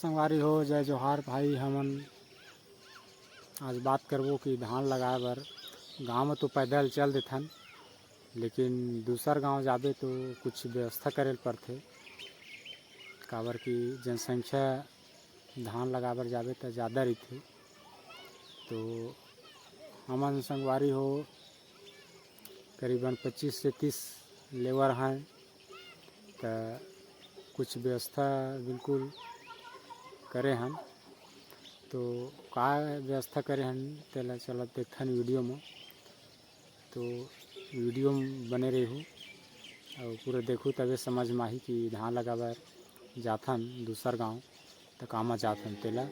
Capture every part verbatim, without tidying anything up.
संगवारी हो, जय जोहार भाई। हमन आज बात करबो कि धान लगाए बर गांव में तो पैदल चल देथन, लेकिन दूसर गांव जाबे तो कुछ व्यवस्था करे ल पड़थे, काबर कि जनसंख्या धान लगाए बर जाबे त ज़्यादा रहिथे। तो हमन संगवारी हो करीबन पच्चीस से तीस लेबर हैं, त कुछ व्यवस्था बिल्कुल करे हन। तो का व्यवस्था करे हन, तेला चलो देखथन वीडियो में। तो वीडियो में बने रहिहू और पूरा देखू, तबे समझ में आही कि धान लगाबर जाथन दूसर गांव, त कामा जाथन तेला। अ,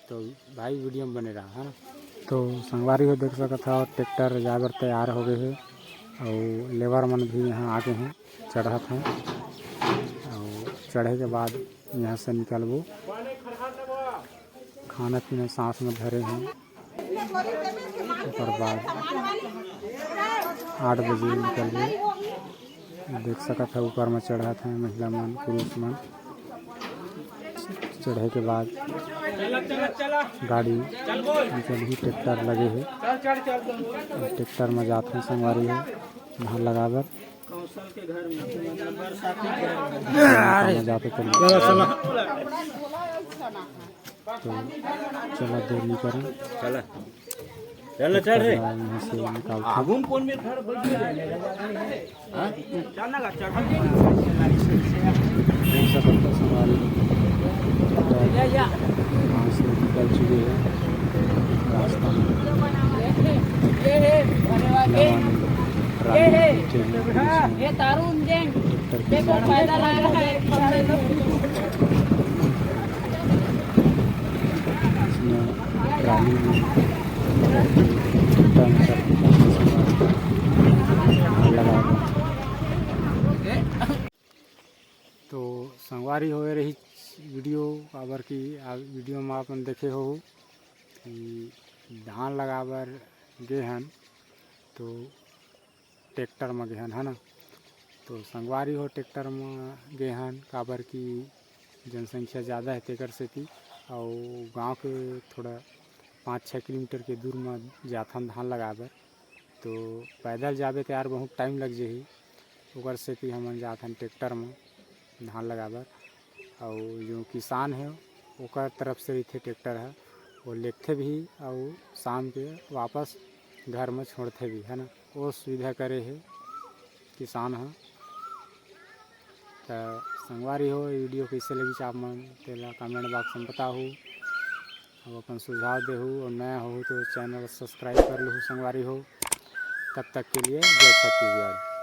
तो भाई वीडियो में बने रहा, है ना। तो संगवारी हो देख सकत हो, ट्रैक्टर जाए बर तैयार हो गए हे और लेबर मन भी यहाँ आ गए हैं, चढ़त हैं और चढ़े के बाद यहाँ से निकलबो। खाना पीना सांस में धरे हैं, ओकर बाद आठ बजे निकलबो। देख सकत हो, ऊपर में चढ़त हैं महिला मन, पुरुष मन। चढ़े के बाद गाड़ी निकलही, ट्रैक्टर लगे हे, ट्रैक्टर में जात हैं संगवारी हो धान लगाए बर। कौशल के घर में, मतलब बरसाती के घर में। में जाते चल। तो चला, देर नहीं करें। चला। चल, चल रे। यहाँ से निकालते हैं। आगुन कौन में घर बैठ गया? हाँ? चल ना, चल। देख सकते हो, संगवारी हो। ट्रैक्टर यहाँ से निकल चुके हैं रास्ता में। ये है, अरे वाह, ये, ये है। ट्रैक्टर ये तारुण जैन। ट्रैक्टर देखो, पैदल आ रहा है। इसमें ट्राली में ट्रैक्टर में सब लगा हुआ। तो संगवारी होए रही वीडियो, काबर कि आ वीडियो में अपन देखे हो कि धान लगाबर गे हन, तो ट्रैक्टर में गे हन, है ना। तो संगवारी हो ट्रैक्टर में गे हन, काबर कि जनसंख्या ज़्यादा है तेकर सेती, और गांव के थोड़ा पाँच छः किलोमीटर के दूर में जाथन धान लगाए बर। तो पैदल जाबे तो यार बहुत टाइम लग जाही, ओकर सेती हमन जाथन ट्रैक्टर में धान लगाए बर। और जो किसान है ओकर तरफ से रहिथे ट्रैक्टर है, वो लेगथे भी और शाम के वापस घर में छोड़थे भी, है ना। वो सुविधा करे है किसान ह। त संगवारी हो, ये वीडियो कैसे लगिस आप मन, तेला कमेंट बॉक्स में बताहू, अब अपन सुझाव देहू, और नया हो तो चैनल सब्सक्राइब कर लहू संगवारी हो। तब तक के लिए जय छत्तीसगढ़।